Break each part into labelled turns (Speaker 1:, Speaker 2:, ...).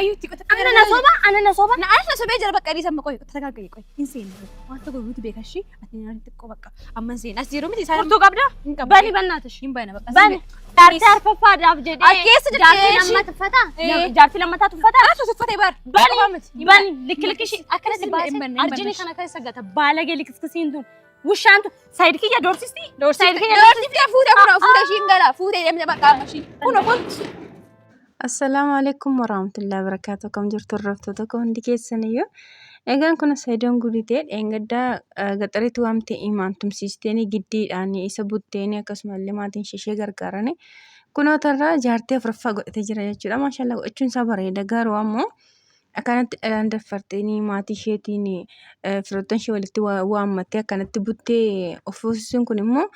Speaker 1: Hayyuutti qote.
Speaker 2: Ana na soba, ana na soba.
Speaker 1: Na anas na sobee jira bakka dhiisan qoy tagaaggayi qoy hin seenne waan tokko nuti beeka ishii ati naan xiqqoo bakka amma hin seenne as jiru miti isaan
Speaker 2: Furtuu qabda?
Speaker 1: hin qabu.
Speaker 2: Bani bannaatish.
Speaker 1: Hin bana bakka.
Speaker 2: Bani. Jaartii arfaffaadhaaf jedhee.
Speaker 1: As keessa jirti
Speaker 2: Jaartii
Speaker 1: ishii.
Speaker 2: lammataa tuffata?
Speaker 1: Eh.
Speaker 2: Jaartii lammataa tuffata?
Speaker 1: Anas uffatee bar.
Speaker 2: Bani. Bani. Likki likki ishii akkanatti
Speaker 1: Hin
Speaker 2: baasee
Speaker 1: banne, hin banne
Speaker 2: arjini
Speaker 1: ishii.
Speaker 2: kana keessa gata. Baalagee likiskisiin tun. Wushaan tun. Saayid kiyya doorsisti? Saayid kiyya
Speaker 1: Doorsiftee fuutee kuna fuutee ishiin gala fuutee deemte bakka amma ishii kuna kun.
Speaker 3: Assalaamu alaikum warahmatullahi wabarakatuh. Akkam jirtu hordoftoota koo hundi keessaniyyuu. Egaan kun Sayidoon gudditee dheengaddaa gaxariitti waamtee imaan tumsiisteeni giddiidhaan isa butteeni akkasumallee maatiin ishee ishee gargaarani. Kunoo tarraa jaartii afuraffaa godhatee jira jechuudha. Maashaallah godhachuun isaa bareeda garuu ammoo akkanatti dhalaan daffarteeni maatii isheetiin firoottan ishee walitti waammattee akkanatti buttee of fuusisuun kun immoo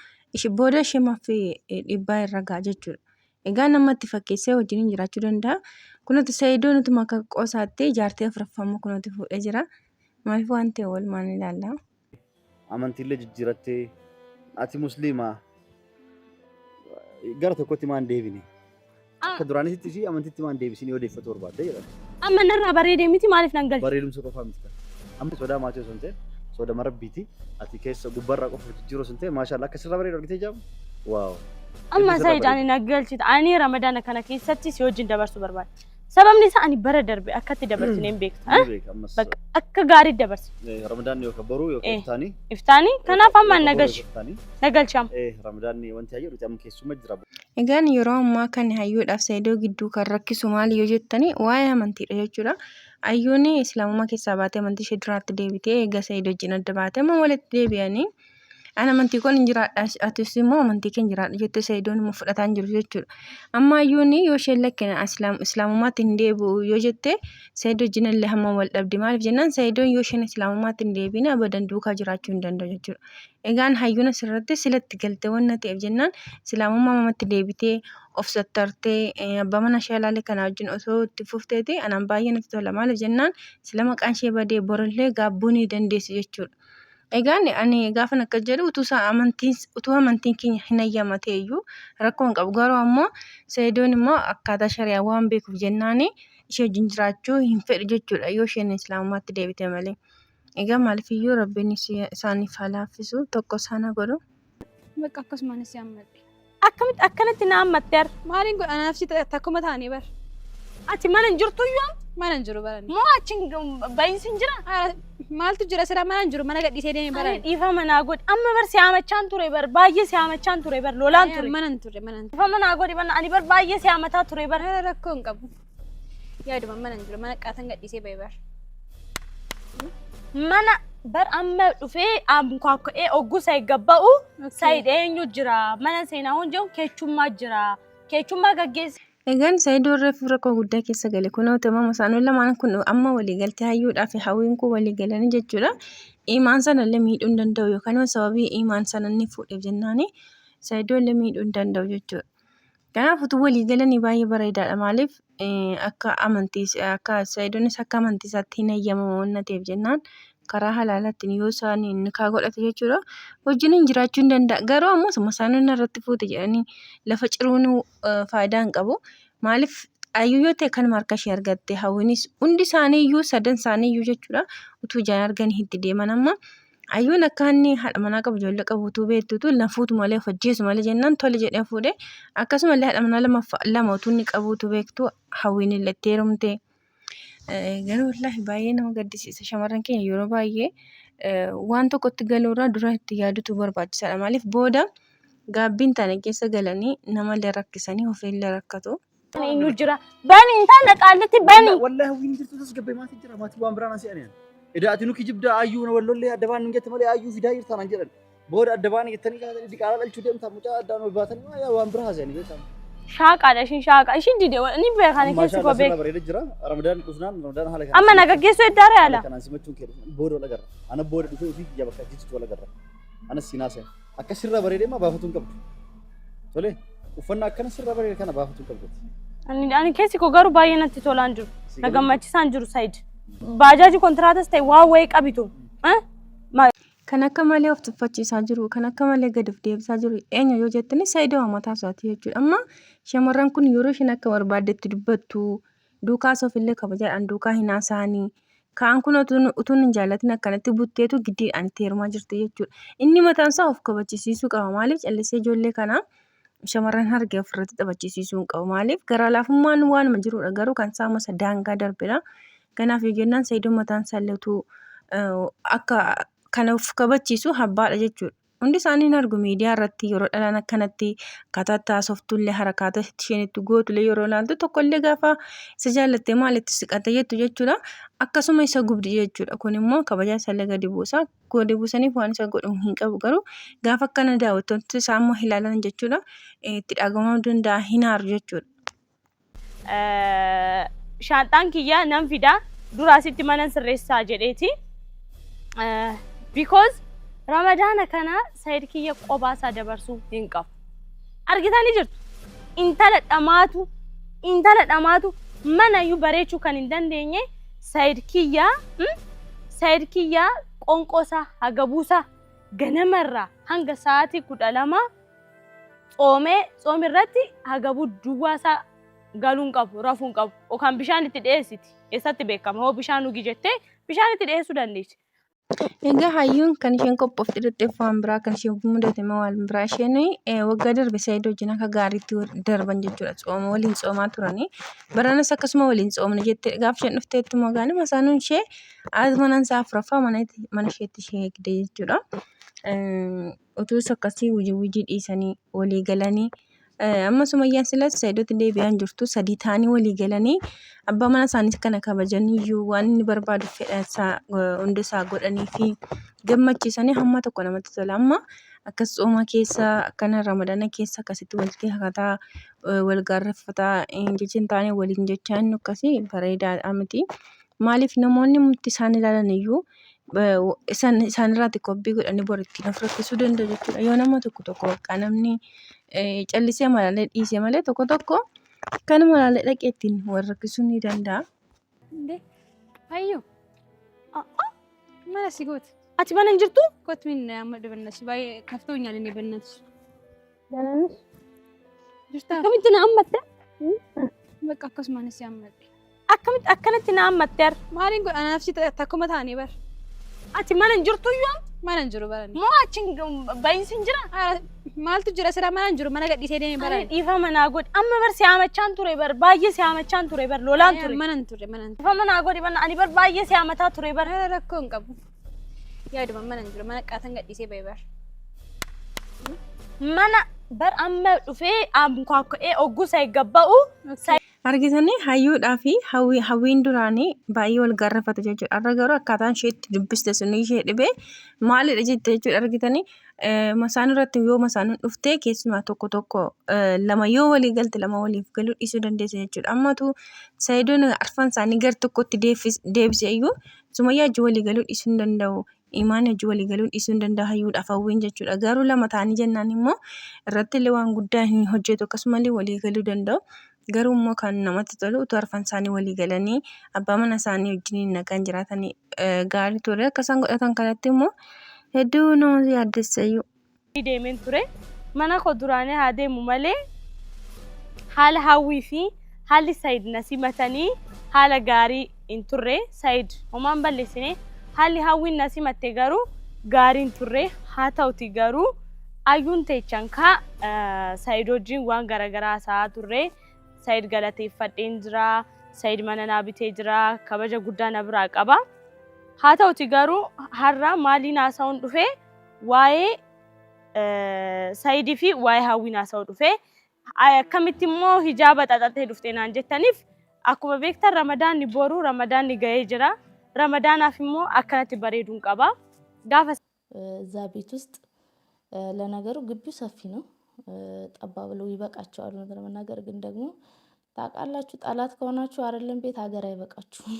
Speaker 3: booda ishee maaf dhiibbaa irra ga'a jechuudha. Egaa nama itti fakkeessee wajjiniin jiraachuu danda'a. Kunoti Sa'idoon utuma akka qoosaatti jaartii afuraffaa immoo kunoti fuudhee jira. Maaliif waan ta'e walumaan ilaalla.
Speaker 4: Amantiillee jijjiirattee ati musliima gara tokkotti maan deebine. Akka duraanitti ishii amantitti maan deebisin yoo deeffatu barbaadde jedhan.
Speaker 2: Amma narraa bareedee miti maaliif nan galche?
Speaker 4: Bareedumsa qofaa miti kan. Amma sodaa maatii osoo hin ta'in soda rabbiiti. Ati keessa gubbarraa qofa jijjiiruu osoo hin ta'in maashaallah akka sirraa bareedu argitee jaamu. Waaw.
Speaker 2: Amma
Speaker 4: Hedduu sirraa
Speaker 2: Said ani na galchita. Ani Ramadaana kana keessatti si wajjin dabarsuu barbaada. Sababni isaa ani bara darbe akkatti dabarsine hin beekta.
Speaker 4: Ni beeka ammas.
Speaker 2: Bakka akka gaarii dabarse.
Speaker 4: Ramadaanni yookaan boruu yookaan iftaanii.
Speaker 2: Iftaanii kanaaf amma na galchi. Na galchi amma.
Speaker 4: Ramadaanni wanti hayyuu nuti amma keessumma jira.
Speaker 3: Egaan yeroo ammaa kan hayyuudhaaf Saidoo gidduu kan rakkisu maali yoo jettani waa'ee amantiidha jechuudha. Hayyuun islaamummaa keessaa baatee amantii ishee duraatti deebitee eega Saidoo wajjin adda baatee amma walitti deebi'anii An amantii koon hin jiraadha atis immoo amantii keen jiraadha jettee Sa'idoon immoo fudhataa hin jiru jechuudha. Amma hayyuun yoo isheen lakkina islaamummaatti hin deebi'u yoo jette Sa'idoo wajjin illee hamma wal dhabdi. Maaliif jennaan Sa'idoon yoo isheen islaamummaatti hin deebiin abadan duukaa jiraachuu hin danda'u jechuudha. Egaan hayyuun asirratti silatti galte wanna ta'eef jennaan islaamummaa mamatti deebitee of sattartee abbaa mana ishee halaalee kanaa wajjin osoo itti fufteeti anaan baay'ee natti tola. Maaliif jennaan sila maqaan ishee badee borillee gaabbuu ni dandeessi jechuudha. Egaan ani gaafan akkas jedhu utuu isaa amantiin utuu amantiin keenya hin hayyama ta'e iyyuu rakkoo hin qabu. Garuu ammoo Sa'idoon immoo akkaataa shari'aa waan beekuuf jennaan ishee wajjin jiraachuu hin fedhu jechuudha yoo isheen islaamummaatti deebite malee. Egaa maaliif iyyuu rabbiin isaaniif haa laaffisu tokko isaan haa godhu.
Speaker 1: Bakka akkasumaan si hammadhe.
Speaker 2: Akkamitti akkanatti na hammatte har'a?
Speaker 1: Maaliin godha anaaf si takkuma taanee bar.
Speaker 2: Ati mana hin jirtu iyyuu amma?
Speaker 1: Mana hin jiru baran.
Speaker 2: Moo achi bahiinsi hin jira?
Speaker 1: Maaltu jira sira mana hin jiru mana gadhiisee deeme
Speaker 2: Ani
Speaker 1: baran.
Speaker 2: dhiifama naa godhi. Amma bar si haamachaan ture bar baay'ee si haamachaan ture bar lolaan ture.
Speaker 1: Mana hin turre mana hin turre.
Speaker 2: Dhiifama naa godhi bar ani bar baay'ee si haamataa ture bar.
Speaker 1: Mana rakkoo hin qabu. Yaaduma mana hin jiru mana qaatan gadhiisee bahe bar.
Speaker 2: Mana bar amma dhufee amkaakka'ee ogguu sa'i gabba'u sa'i eenyu jira mana seenaa hon jedhu keechummaa jira keechummaa gaggeessa.
Speaker 3: Egaan Sa'idoon reefu rakkoo guddaa keessa gale kunoo tamam isaanonni lamaan kun amma walii galtee hayyuudhaa fi hawwiin kun walii galanii jechuudha. Imaan sana illee miidhuu hin danda'u yookaan immoo sababii imaan sana inni fuudheef jennaani Sa'idoo illee miidhuu hin danda'u jechuudha. Kanaaf utuu walii galanii baay'ee bareedaadha. Maaliif akka amantii akka Sa'idoonis akka amantii isaatti hin hayyamamu waan ta'eef jennaan karaa halaalaatiin yoo isaan nikaa godhate jechuudha wajjiniin jiraachuu hin danda'a. Garuu ammoo osuma isaan irratti fuute jedhanii lafa ciruun faayidaa hin qabu. Maaliif ayyuu yoo ta'e kanuma harka ishee argatte hawwinis hundi isaanii iyyuu sadan isaanii iyyuu jechuudha utuu ijaan arganii itti deeman amma Ayyuun akka inni haadha manaa qabu ijoollee qabu utuu beektuutu na fuutu malee of ajjeesu malee jennaan tole jedhee fuudhe. Akkasumallee haadha manaa lama utuu inni qabu utuu beektu hawwiin illee itti heerumte. Garuu wallaahi baay'ee nama gaddisiisa. Shamarran keenya yeroo baay'ee waan tokkotti galuurraa dura itti yaadutu barbaachisaadha. Maaliif booda gaabbii hin taane keessa galanii namallee rakkisanii ofiillee rakkatu.
Speaker 2: Eenyu jira? Bani intaala qaallitti bani.
Speaker 4: Wallahi hawwiin jirtu tasgabbe maatii jira maatii waan biraan asii aneen. Edaa ati nu kijibdaa ayyuu na wallollee adda baan nun jette malee ayyuu fidaa jirtaa naan jedhan. Booda adda baan jettanii kaatanii diqaalaa dhalchuu deemtaa mucaa addaan ol baatanii maa yaa waan biraa haasa'anii beekaa.
Speaker 2: Shaaqaadha ishiin shaaqa. Ishiin dide ni beekan keessi koo beeka.
Speaker 4: Bareeda jira. Ramadaan dhufnaan Ramadaan haala kanaan.
Speaker 2: Amma na gaggeessuu eddaara yaala.
Speaker 4: Kanaan simachuun kee dhufnaan booda wal agarra. Ana booda dhufee ofii kiyya bakka jirtu wal agarra. Anas siin haasa'e. Akka sirraa bareedee maa baafatuu hin qabdu. Tole uffannaa akkana sirraa bareede kana baafatuu hin qabdu.
Speaker 2: Ani ani keessi koo garuu baay'ee natti tolaan jiru.
Speaker 4: Si
Speaker 2: Na
Speaker 4: galee?
Speaker 2: gammachiisaan jiru Said. Baajaajii kontiraatas ta'e waan wayii qabitu. Eh?
Speaker 3: Kan akka malee of tuffachiisaa jiru, kan akka malee gad of deebisaa jiru eenyu yoo jettani Saidoo mataa isaati jechuudha. Amma shamarran kun yeroo isheen akka barbaaddetti dubbattu, Duukaa haasa'uuf illee kabajaadhaan duukaa hin haasa'anii. Kaan kun utuun hin jaallatin akkanatti butteetu giddiidhaan itti heerumaa jirti jechuudha. Inni mataan isaa of kabachisiisuu qaba. Maaliif callisee ijoollee kana shamarran hargee ofirratti taphachiisuu hin qabu. Maaliif garaa laafummaan waanuma jirudha. Garuu kan isaa amma isa daangaa darbedha. Kanaaf yoo jennaan Sa'idoon mataan isaa illee utuu akka kana of kabachiisu habbaadha jechuudha. Hundi isaanii hin argu miidiyaa irratti yeroo dhalaan akkanatti akkaataa itti haasoftullee harakaata isheen itti gootullee yeroo ilaaltu tokkollee gaafa isa jaallattee maalitti siqatte jettu jechuudha. Akkasuma isa gubdi jechuudha. Kun immoo kabajaa isaallee gadi buusa. Gadi buusaniif waan isa godhu hin qabu garuu gaafa akkana daawwattoonni isaa immoo ilaalan jechuudha. Itti dhaga'amuu danda'a hin aaru jechuudha.
Speaker 2: Shaanxaan kiyya nan fida dura asitti mana sirreessaa jedheeti. Because Ramadaana kana Sayid kiyya qophaa isaa dabarsuu hin qabu. Argitanii jirtu. Intala dhamaatu intala dhamaatu mana iyyuu bareechuu kan hin dandeenye Sayid kiyya Sayid kiyya qonqoosaa hagabuusaa ganamarraa hanga sa'aatii 12 tsoomee tsoom irratti hagabuu duwwaasaa galuu hin qabu rafuu hin qabu yookaan bishaan itti dhiyeessiti eessatti beekama hoo bishaan dhugi jettee bishaan itti dhiyeessuu dandeessi.
Speaker 3: Egaa hayyuun kan isheen qophoofte dhufteef waan biraa kan isheen mudate immoo waan biraa isheen waggaa darbe Saayid wajjin akka gaariitti darban jechuudha. Tsooma waliin tsoomaa turanii. Baranas akkasuma waliin tsoomne jette gaafa isheen dhufteetti immoo gaanii masaanuun ishee haati manaa isaa afuraffaa mana isheetti ishee eegde jechuudha. Utuus akkasii wujii wujii dhiisanii walii galanii amma Sumayyaan silas Sa'idotti deebi'aa hin jirtu sadii ta'anii walii galanii abbaa mana isaanii kana kabajaniyyuu waan inni barbaadu fedha isaa hunda isaa godhanii fi gammachiisanii hamma tokko namatti tola. Amma akkas tsooma keessa akkana ramadaana keessa akkasitti walitti hakataa wal gaarreffataa jecha hin taane waliin jechaa inni akkasii bareedaadha miti. Maaliif namoonni murtii isaan ilaalan iyyuu isaan isaanirraati kobbii godhanii bor ittiin of rakkisuu danda'u jechuudha. Yoo nama tokko tokko bakka namni callisee malaalee dhiise malee tokko tokko kanuma laalee dhaqee ittiin wal rakkisuu ni danda'a.
Speaker 1: Indee hayyuu mana si goota.
Speaker 2: Ati mana hin jirtu?
Speaker 1: Kottu min amma dhubannas baay'ee kaftooኛል እኔ በእናትሽ Jirtaa?
Speaker 2: Akkamitti na hammatte?
Speaker 1: Bakka akkasumaan si hammadhe.
Speaker 2: Akkamitti akkanatti na hammatte har?
Speaker 1: Maaliin godha anaaf si takkuma taanee bar.
Speaker 2: Ati mana hin jirtu iyyuu
Speaker 1: Mana hin jiru baran.
Speaker 2: moo achi bahinsi hin jira?
Speaker 1: Maaltu jira sira mana hin jiru mana gadhiisee deeme
Speaker 2: Ani
Speaker 1: baran.
Speaker 2: dhiifama naa godhi. Amma bar si haamachaan ture bar baay'ee si haamachaan ture bar lolaan ture.
Speaker 1: Mana hin turre mana hin turre.
Speaker 2: Dhiifama naa godhi bana ani bar baay'ee si haamataa ture bar.
Speaker 1: Rakkoo hin qabu. Yaaduma mana hin jiru mana qaatan gadhiisee bahe bar.
Speaker 2: Mana bar amma dhufee ankwaakwa'ee ogguu sa gabba'u.
Speaker 3: Argitanii hayyuudhaa fi hawwiin duraanii baay'ee wal gaarrafatu jechuudha. Har'a garuu akkaataan ishee itti dubbiste sun ishee dhibee maalidha jette jechuudha. Argitanii masaanuu irratti yoo masaanuun dhuftee keessumaa tokko tokko lama yoo walii galte lama waliif galuu dhiisuu dandeessa jechuudha. Ammatu Sayidoon arfan isaanii gar tokkotti deebise iyyuu Sumayyaa wajjin walii galuu dhiisuu hin danda'u. Imaan wajjin walii galuu dhiisuu hin danda'a hayyuudhaaf hawwiin jechuudha. Garuu lama ta'anii jennaan immoo irratti illee waan guddaa hin hojjetu akkasumallee walii galuu danda'u. Garuu immoo kan namatti tolu utuu arfan isaanii walii galanii abbaa mana isaanii wajjin nagaan jiraatanii gaarii ture. Akka isaan godhatan kanatti immoo hedduu nama yaaddessa iyyuu.
Speaker 2: Deemeen ture. Mana koo duraanii haa deemu malee haala hawwii fi haalli Sayid na simatanii haala gaarii hin turre. Sayid homaan balleessine haalli hawwiin na simatte garuu gaarii hin turre. Haa ta'uti garuu ayyuun teechan kaa Sayid wajjin waan garaagaraa haasa'aa turre. Sayid galateeffadheen jira. Sayid mana naa bitee jira. Kabaja guddaa na biraa qaba. Haa ta'uti garuu har'a maaliin haasa'uun dhufe waa'ee Sayidii fi waa'ee hawwiin haasa'uu dhufe. Akkamitti immoo hijaaba xaxattee dhufte naan jettaniif akkuma beektan Ramadaanni boru Ramadaanni ga'ee jira. Ramadaanaaf immoo akkanatti bareeduun qaba. Gaafa
Speaker 5: እዛ ቤት ውስጥ ለነገሩ ግቢው ሰፊ ነው፣ ጠባብ ብለው ይበቃቸዋል። እውነት ለመናገር ግን ደግሞ ታውቃላችሁ፣ ጠላት ከሆናችሁ አይደለም ቤት ሀገር አይበቃችሁም።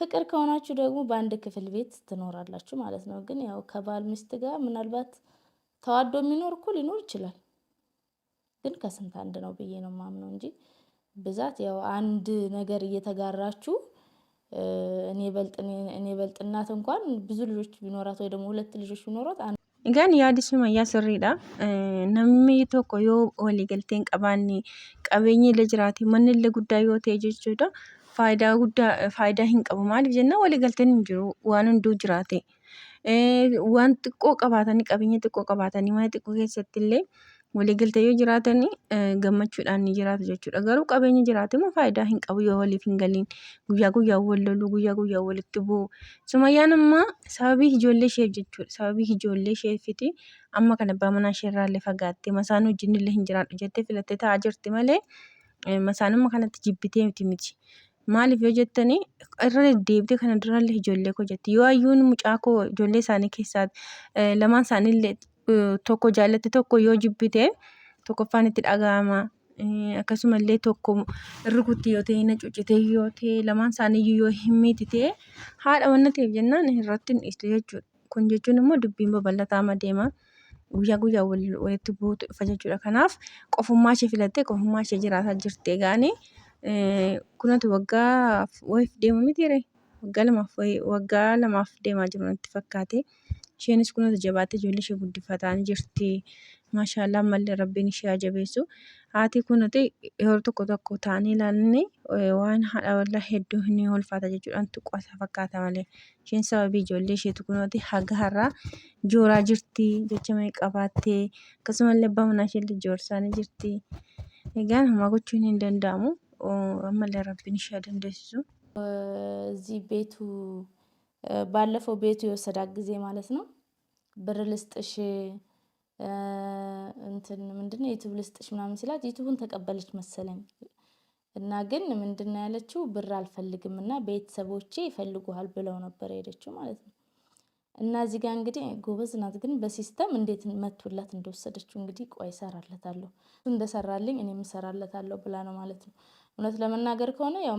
Speaker 5: ፍቅር ከሆናችሁ ደግሞ በአንድ ክፍል ቤት ትኖራላችሁ ማለት ነው። ግን ያው ከባል ሚስት ጋር ምናልባት ተዋዶ የሚኖር እኮ ሊኖር ይችላል። ግን ከስንት አንድ ነው ብዬ ነው የማምነው እንጂ ብዛት ያው አንድ ነገር እየተጋራችሁ እኔ በልጥ እናት እንኳን ብዙ ልጆች ቢኖራት ወይ ደግሞ ሁለት ልጆች ቢኖራት
Speaker 3: Egaan yaadi Sumayyaa sirriidha. Namni tokko yoo waliigaltee hin qabaanne qabeenyi illee jiraate manni illee guddaa yoo ta'e jechuudha faayidaa guddaa faayidaa hin qabu. Maaliif jennaan waliigalteen hin jiru waan hunduu jiraate. Waan xiqqoo qabaatanii qabeenya xiqqoo qabaatanii mana xiqqoo keessatti illee waliigaltee yoo jiraatan gammachuudhaan ni jiraatu jechuudha. Garuu qabeenya jiraate immoo faayidaa hin qabu yoo waliif hin galiin. Guyyaa guyyaan wal lolu, guyyaa guyyaan walitti bu'u. Sumayyaan amma sababii ijoollee isheef jechuudha. Sababii ijoollee isheefiti amma kan abbaa manaa ishee irraa illee fagaattee masaan wajjin illee hin jiraadhu jettee filattee taa'aa jirti malee masaanuma kanatti jibbitee miti miti. Maaliif yoo jettanii irra deddeebitee kana durallee ijoollee koo jetti. Yoo hayyuun mucaa koo ijoollee isaanii keessaa lamaan isaaniillee tokko jaallatte tokko yoo jibbite tokkoffaan itti dhaga'ama. Akkasumallee tokko rukutti yoo ta'e na cuccite yoo ta'e lamaan isaaniiyyuu yoo hin miiti ta'e haadha wanna ta'eef jennaan irratti hin dhiistu jechuudha. Kun jechuun immoo dubbiin babal'ataama deema. Guyyaa guyyaa walitti bu'uutu dhufa jechuudha. Kanaaf qofummaa ishee filattee qofummaa ishee jiraataa jirti. Egaani kunati waggaa wayiif deema mitiire? Waggaa lamaaf wayii waggaa lamaaf deemaa jiru natti fakkaate. Isheenis kunoo jabaattee ijoollee ishee guddifataa jirti. Maashaallah ammallee rabbiin ishee haa jabeessu. Haati kunati yeroo tokko tokko taa'anii ilaalanii waan haadha warraa hedduu ni ulfaata jechuudhaan tuqaa fakkaata malee. Isheen sababii ijoollee isheetu kunooti haga har'aa jooraa jirti jecha meeqa qabaattee akkasumallee abbaa manaa isheellee joorsaa ni jirti. Egaan homaa gochuun hin danda'amu. Ammallee rabbiin ishee haa dandeessisu.
Speaker 5: እዚህ ቤቱ ባለፈው ቤቱ የወሰዳት ጊዜ ማለት ነው። ብር ልስጥሽ እንትን ምንድነው ዩቱብ ልስጥሽ ምናምን ሲላት ዩቱቡን ተቀበለች መሰለኝ። እና ግን ምንድነው ያለችው ብር አልፈልግም እና ቤተሰቦቼ ይፈልጉሃል ብለው ነበር የሄደችው ማለት ነው። እና እዚህ ጋር እንግዲህ ጎበዝ ናት፣ ግን በ system እንዴት መቶላት እንደወሰደችው እንግዲህ ቆይ እሰራለታለሁ እንደሰራልኝ እኔም እሰራለታለሁ ብላ ነው ማለት ነው። እውነት ለመናገር ከሆነ ያው